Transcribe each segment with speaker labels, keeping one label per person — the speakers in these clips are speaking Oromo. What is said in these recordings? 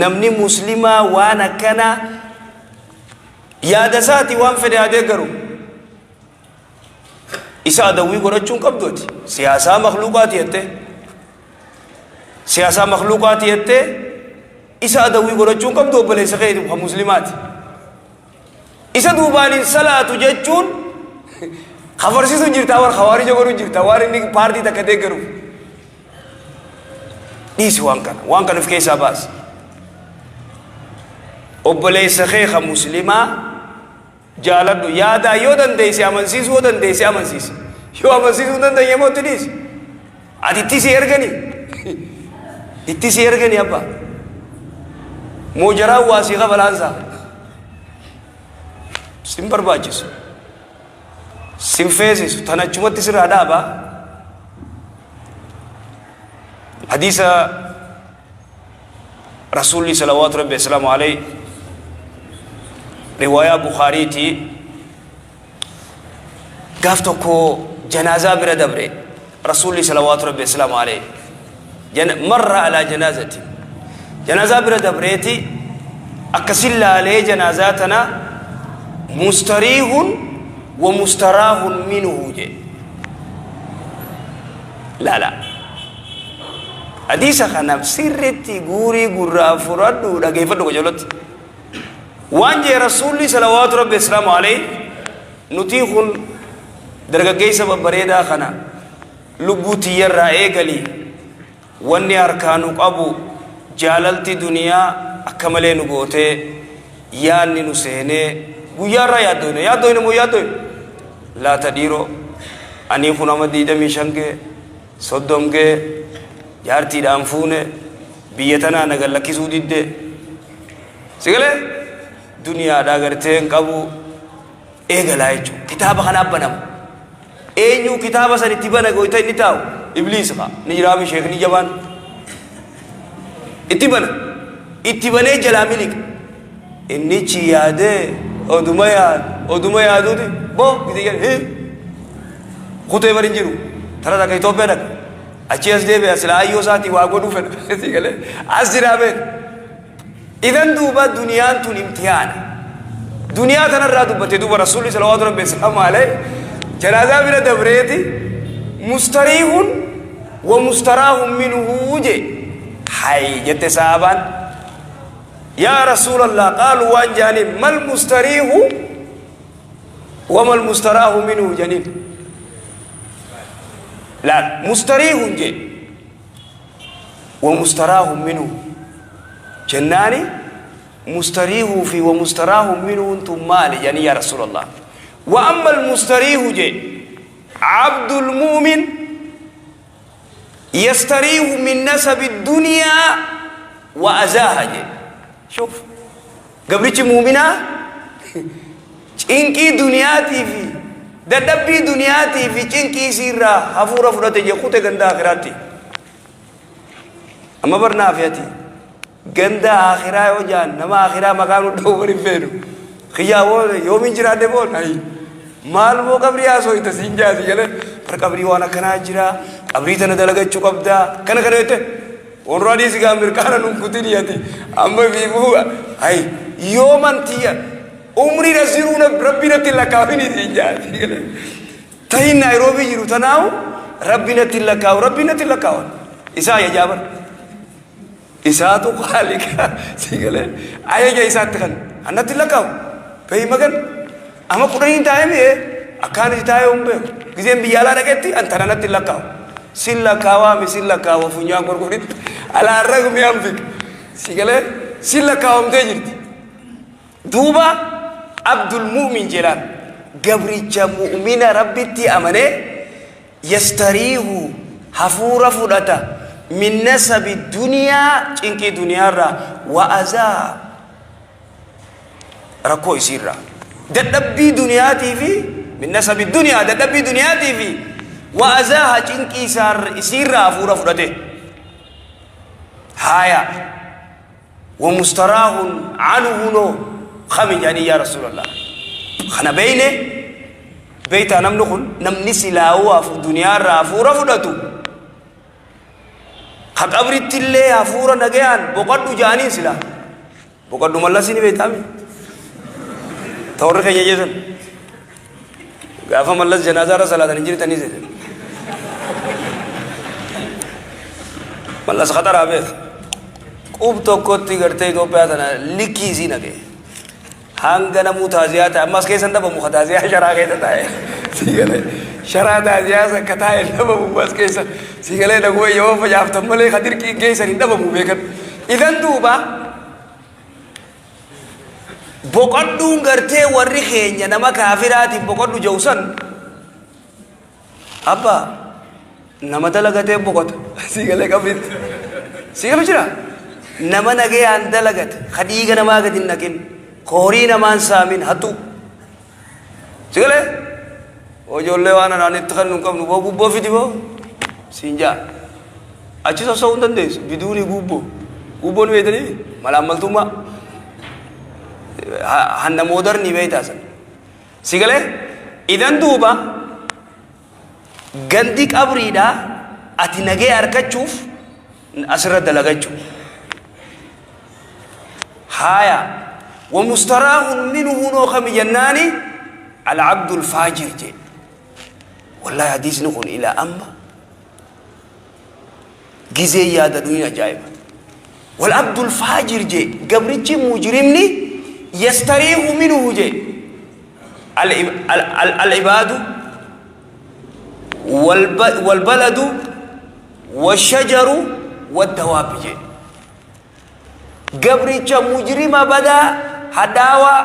Speaker 1: Namni muslimaa waan akkanaa yaada isaati waan fedhe haa deeggaru. Isa adawwii godhachuu hin qabdu ati. Siyaasaa makluuqaati jettee. Siyaasaa makluuqaati jettee isa adawwii godhachuu hin qabdu obboleessa kee kan muslimaati. Isa duubaan hin salaatu jechuun kafarsiisuu jirta war hawaarija godhuu jirta waan inni paartii takka deeggaruuf. Dhiisi waan kana waan kana of keessaa baasi. Obboleessa kee kan muslimaa jaaladhu yaadaa yoo dandeesse amansiisuu yoo dandeesse amansiisi. Yoo amansiisuu hin dandeenye immoo itti dhiisi. Ati itti si erganii itti si erganii abbaa. Moojaraan waa sii kafalaansaa. Sin barbaachisu. Sin feesisu. Tan achumatti sirraa dhaaba. Hadiisa Rasuulli salawaatu rabbi assalaamu alayhi riwaayaa Bukhaariiti gaaf tokko janaazaa bira dabre Rasuulli salawaatu rabbi assalaamu alayhi marra alaa janaazati janaazaa bira dabreeti akkasin laalee janaazaa tana mustariihun wa mustaraahun minhu jedhe laala Hadiisa kana sirritti guurii gurraa fudhadhu dhageeffadhu qajeelatti. Waan jee Rasuulli salawaatu rabbi islaamu alayhi nutii kun dargaggeessa babbareedaa kana lubbuu tiyyarraa eegali wanni harkaa nu qabu jaalalti duniyaa akka malee nu gootee yaanni nu seenee guyyaarraa yaaddoyna yaaddoyna moo yaaddoyna laata dhiiroo anii kun ama 25 gee Soddom gee jaartiidhaan fuune biyya tanaa na gad lakkisuu didde. Si galee? Duniyaadhaa gartee hin qabu eegalaa jechuudha. Kitaaba kanaa banama. Eenyuu kitaaba san itti bana goyta inni taa'u? Ibliis kaa. Ni jiraami sheekni jabaan. Itti bana. Itti banee jalaa miliqa. Innichi yaadee oduma yaadu oduma yaaduuti boo gite jedhe hii kutee bari hin jiru tara takka Itoophiyaa dhaqa achii as deebi'a sila ayyoo isaatii waa godhuu fedha si galee as jiraa beeka idan duuba duniyaan tun imtihaana duniyaa tanarraa dubbate duuba rasuulli salawaatu rabbi islaamu alayhi janaazaa bira dabreeti mustariihun wa mustaraahun minhuu je hay jette sahaabaan Yaa Rasuulallah qaaluu waan jaaniin mal mustariihu wamal mustaraahu minhu janiin laal mustariihun jee wa mustaraahu minhu jennaani mustariihuu fi wa mustaraahu minhuun tun maali jedhanii yaa Rasuulallah wa amma al mustariihu jee abdul mu'min yastariihu min nasabi duniyaa wa azaaha jedhe shuf gabrichi muuminaa cinqii duniyaatii fi dadhabbii duniyaatii fi cinqii isiirraa hafuura fudhate je kute ganda akiraatti amma barnaa fi ati Ganda aakhiraa yoo ja'an nama aakhiraa maqaa nu dha'uu bar hin feenu. Kiyyaa boo yoomiin jiraadhe boo nayi. Maal boo qabrii haasooyta siin jaa si galee bar qabrii waan akkanaa jira qabrii tana dalagachuu qabdaa kana kana jette. Warraa dhiisi gaa mirqaana nun kutini ati amma fiifuu hayi yooman tiyya umriin as jiruu rabbii natti hin lakkaa'ini siin jaa si galee. Tahin Naayiroobii jiru tanaahu rabbi natti hin lakkaa'u rabbi natti hin lakkaa'u. Isaa ajajaa bar. Isaatu khaaliqa si galee ajaja isaatti kan annatti hin lakkaa'u. Bahi magan ama kudhaniin taa'ee mi'ee akkaan itti taa'ee hin beeku. Gizeen biyya alaa dhaqetti an tana natti hin lakkaa'u. Sin lakkaawaa mi sin lakkaawa funyaan gorgoritti alaa ragmi anfik. Si galee sin lakkaawamtee jirti. Duuba abdul mu'min jedhaan gabricha mu'mina rabbitti amanee Yastariihu, hafuura fudhata, min nasabi duniyaa, cinqii duniyaarraa, wa azaa, rakkoo isiirraa. Dadhabbii duniyaatiifi, min nasabi duniyaa, dadhabbii duniyaatiifi, wa azaaha, cinqii isiirraa hafuura fudhate. Haaya. Wa mustaraahun anhu noo kami jedhanii yaa rasuulallah kana beeyne beeytaa namni kun namni silaawuu duniyaa irraa hafuura fudhatu Ka qabritti illee hafuura nagayaan boqadhu ja'aniin silaa. Boqadhu mallasii ni beektaami. Ta warri keenya jeesan. Gaafa mallas janaazaa irra salaatan hin jirtanii seete. Mallas khaxaraa beeka. Qub tokkotti gartee Itoophiyaa tana likkii isii naqe. Hanga namuu taaziyaa ta'e ammas keessa hin dhabamu ka taaziyaa sharaa keessa taa'e. Sii galee sharaa taaziyaa san ka taa'e hin dhabamu as keessa. Sii galee dhaguma yoo facaaftan malee ka dirqiin geessan hin dhabamu beekan. Idan duuba boqodhuun gartee warri keenya nama kaafiraatiin boqodhu jedhu san Abba nama dalagatee boqota. Sii galee qabritti. Sii galu jira. Nama nagayaan dalagate ka dhiiga namaa gadi hin naqin ka horii namaan saamin hattuu. Sii galee? Ijoollee waan anaan itti kennu hin qabnu boo gubboo fidi boo siin jaa. Achi sossoo'uu hin dandeessu. Biduuni gubboo. Gubboo ni beektanii malaammaltummaa. Hanna moodarnii beektaa sana. Si galee? Idan duuba gandi qabriidha ati nagee argachuuf asirra dalagachuu. Haaya wa mustaraahun minhu noo kami jennaani al-abdul faajir jee. Wallahi hadiisni kun ilaa amma gizee yaadadhu hin ajaa'iba. Wal abdul faajir jee gabrichi mujrimni yastariihu minhu jee al ibaadu wal baladu washajaru waddawaabi jee gabricha mujrima badaa hadhaawaa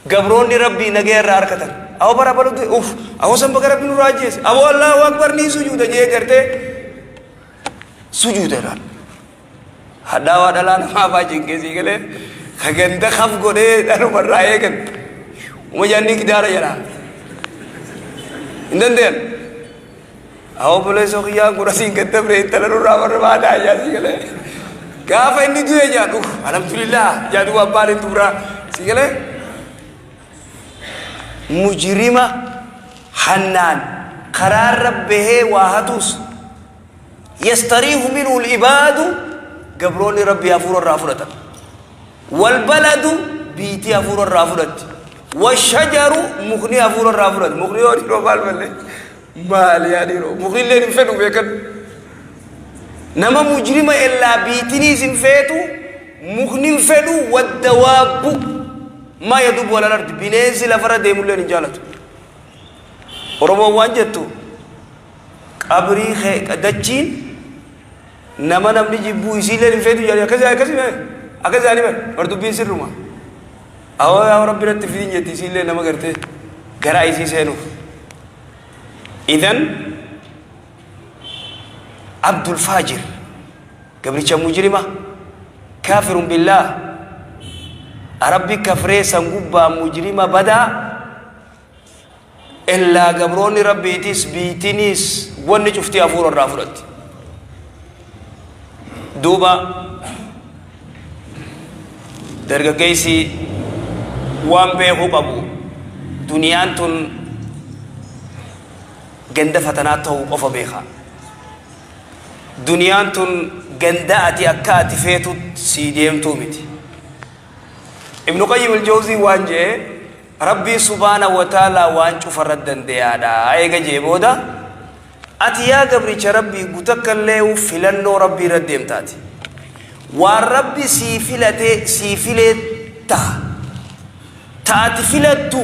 Speaker 1: Gabroonni Rabbii nagaya irraa arkatan. Awoo bara abalu du'e uff awoo san baga Rabbi nurraa ajjeese awoo Allahu akbar ni sujuuda jee gartee sujuuda irraa. Hadhaawaa dhalaa namaa faa cinqee sii galee ka ganda kaf godhee dhaluma irraa eegan. Uma jaanni gidaara jedha. Hin danda'an. Awoo obboleessoo kiyyaan kun asiin gad dabre intala nurraa barbaadaa jaa sii galee. Gaafa inni du'e jaa dhufu alhamdulillah jaa duuba abbaan hin dubraa sii galee. Mujrima hannaan karaarra bahee waa hatuus yastariihu minhu ibaadu gabroonni rabbii hafuura irraa fudhatan. Walbaladu biitii hafuura irraa fudhatti. Washajaru mukni hafuura irraa fudhatti. Mukni yoo dhiiroo maal malee? Maali yaa dhiiroo? Mukni illee hin fedhu beekan. Nama mujrima ellaa biitiniis hin feetu, mukni hin fedhu, waddawaabbu maa yadubu alal ardi bineensi lafarra deemulleen hin jaalatu. Oromoon waan jettu qabrii kee dachiin nama namni jibbuu isiilleen hin feetu jedhanii akkasii akkasii mee akkas jedhanii bar bar dubbiin sirruma. Awoo yaa rabbi natti fidin jetti isiillee nama gartee garaa isii seenuuf. Idan Abdul Faajir gabricha mujrima kaafirun billaah Rabbi kafree san gubbaa mujrima badaa Illaa gabroonni Rabbiitis biiytiniis wanni cufti hafuura irraa fudhatti. Duuba dargaggeessi waan beekuu qabu duniyaan tun ganda fatanaa ta'uu qofa beeka. Duniyaan tun ganda ati akka ati feetu sii deemtuu miti. Ibnu Qayyim al-Jawzii waan je'e Rabbiin subhaanahu wa ta'aalaa waan cufarra dandeyaadha eega je'e booda ati yaa gabricha Rabbii gutakkalleehu filannoo Rabbii irra deemtaati. Waan Rabbi sii filate sii filee taha. Ta ati filattu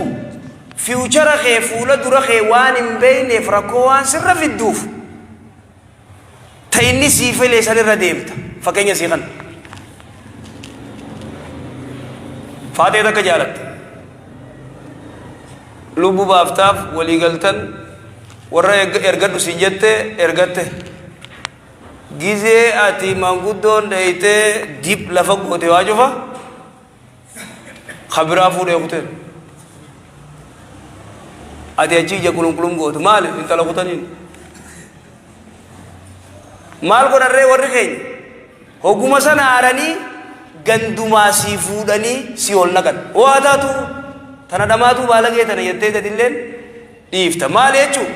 Speaker 1: fiwuchara kee fuula dura kee waan hin beeyneef rakkoo waan sirra fidduuf ta inni sii file san irra deemta. Fakkeenya sii kanna. Faaxee takka jaalatta. Lubbu baaftaaf walii galtan warra ergadhu siin jette ergatte. Gizee ati manguddoon dheeytee dib lafa goote waa cufa ka biraa fuudhee kuteen. Ati achi ija qulum gootu maali intala kutaniin. Maal godhan ree warri keenya? Hogguma sana aaranii gandumaa sii fuudhanii sii ol naqan. Hoo haa taatu tana dhamaatuu baalagee tana jettee gadilleen dhiifta. Maali jechuun?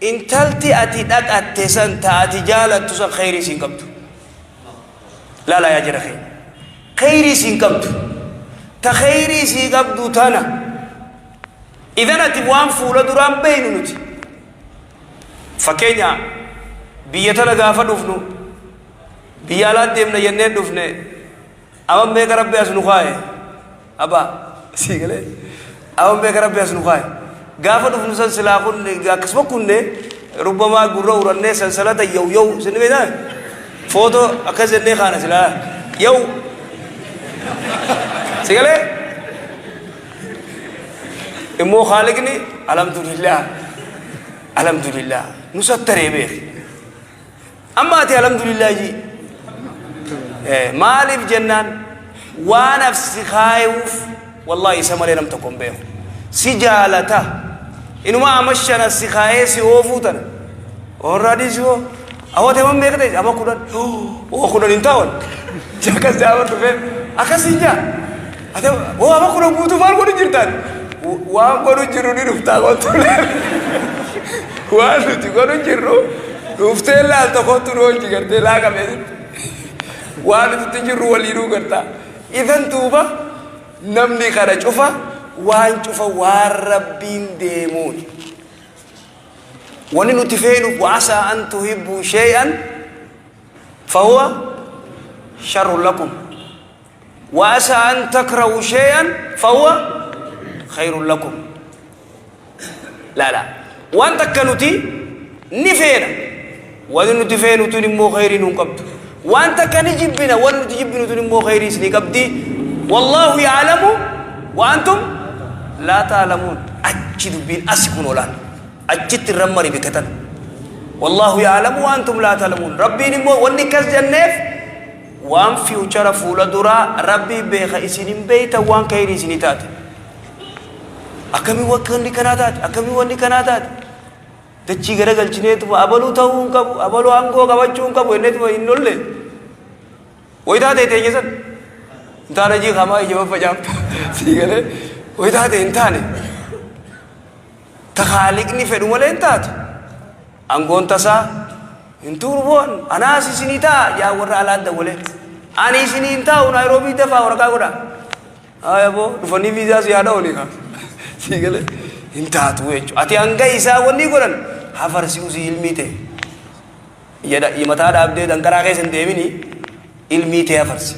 Speaker 1: Intalti ati dhaqatte san ta ati jaalattu san kheyrii siin qabdu. Laalaa yaa jara keenya. Kheyrii siin qabdu. Ta kheyrii sii qabdu tana. Idan ati waan fuula duraan beeynu nuti. Fakkeenya biyya tana gaafa dhufnu biyya alaa deemna jennee dhufne ama meeqa Rabbi as nu kaaye. Abaa sii galee ama meeqa Rabbi as nu kaaye. Gaafa dhufnu san silaa kun akkasuma kunne rubbamaa gurra urannee sansalata yaw yaw isin beektaa footoo akkas jennee kaana silaa yaw si galee immoo Khaaliqni alhamdulillah alhamdulillah nu sattaree beeki. Amma ati alhamdulillah jii. Maaliif jennaan waan af si kaayuuf wallahi isa malee nam tokko hin beeku. Si jaalata. Inuma ama shana si kaayee si oofuu tana. Warraa dhiisi hoo. Awwa teeman meeqa ta'e ama 10. Oo 10 hin taa'an. Akkas jaama dhufee akkas hin jaa. Ati oo ama 10 guutuu maal godhu jirtaan? Waan godhu jirru ni dhuftaa kottu. Waan nuti godhu jirru dhuftee laalta kottu nu hojii gartee laaqamee sitti. Waan nuti jirru waliinuu gartaa. Idan duuba namni kana cufa waan cufa waan Rabbiin deemuuni. Wani nuti feenuuf wa'asaa an tuhibbuu shay'an fahuwa sharrun lakum. Wa asaa an takrahu shay'an fahuwa khayrun lakum. Laala. Waan takka nuti ni feena. Wani nuti feenu tun immoo khayrii nuun qabdu. Waan takka ni jibbina. Wani nuti jibbinu tun immoo khayrii isinii qabdi. Wallaahu ya'lamu wa antum laa ta'lamuun. Achi dubbiin asi kun olaan. Achitti irra mari bika tana. Wallaahu ya'lamu wa antum laa ta'lamuun. Rabbiin immoo wanni akkas jenneef Waan future fuula duraa Rabbii beeka isin hin beeytan waan keyrii isinii taate. Akkamiin wanni kanaa taate? Akkamiin wanni kanaa taate? Dachii garagalchineetuma abaluu ta'uu hin qabu, abaluu aangoo qabachuu hin qabu jenneetuma hin lolle. Wayi taate teenya san. Hin taane jii kamaa ija faffacaafta. Sii galee wayi taate hin taane. Ta Khaaliqni fedhu malee hin taatu. Angoon tasaa hin tuuru boon anaas isinii ta'a jaa warra alaa dawwalee. Ani isinii hin taa'u Naayiroobii dafaa waraqaa godhaa. Haaya boo dhufanii viizaa si haa dha'uni kaa. Sii galee hin taatu jechuudha. Ati hanga isaa wanni godhan hafarsi usii ilmii ta'e. Jedha mataa dhaabdee danqaraa keessa hin deemini ilmii ta'e hafarsi.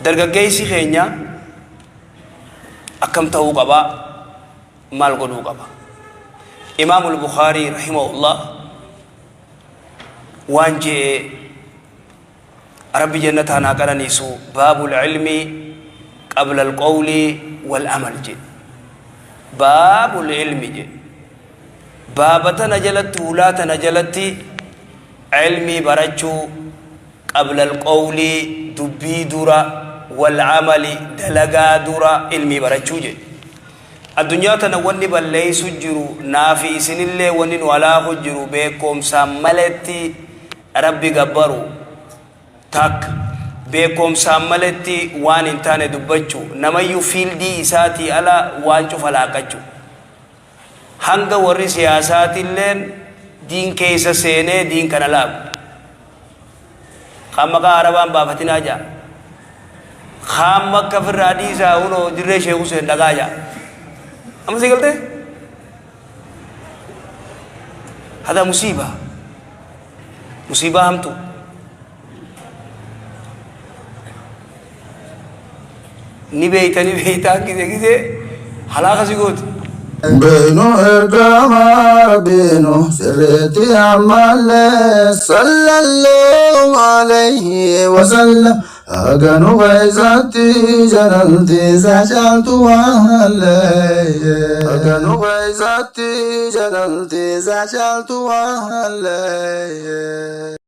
Speaker 1: Dargaggeessi keenya akkam ta'uu qaba maal godhuu qaba Imaamul Bukhaarii rahimahullah waan je'e Rabbi jannataan haa qananiisu baabul ilmi qabla alqawli wal amal jedhe baabul ilmi jedhe baaba tana jalatti hulaa tana jalatti ilmii barachuu Qabla alqowli dubbii dura, wal'amali dalagaa dura ilmii barachuu jedhe. Addunyaa tana wanni balleeysu jiru naafi isinillee wanni nu halaaku jiru beekkoomsaan maletti Rabbi gabbaru takka, beekkoomsaan maletti waan hin taane dubbachu, namayyuu fiildii isaatii ala waan cufa laaqqachu. Hanga warri siyaasaatilleen diin keeysa seenee diin kana laaqu. Kaan maqaa Arabaa hin baafatinaa ja'a. Kaan makka firraa dhiisaa hunoo dirree Sheekh Huseen dhaqaa ja'a. Amma si galtee? Hada musiibaa. Musiibaa hamtuu. Ni beeyta ni beeytaan gizee gizee halaaka si gooti.
Speaker 2: Beeynu ergama Rabbiinu sirriitti ammallee sallallahu alayhi wasallam haga nu keessatti jalalti isaa caaltu waallee haga nu keessatti jalalti isaa caaltu waallee.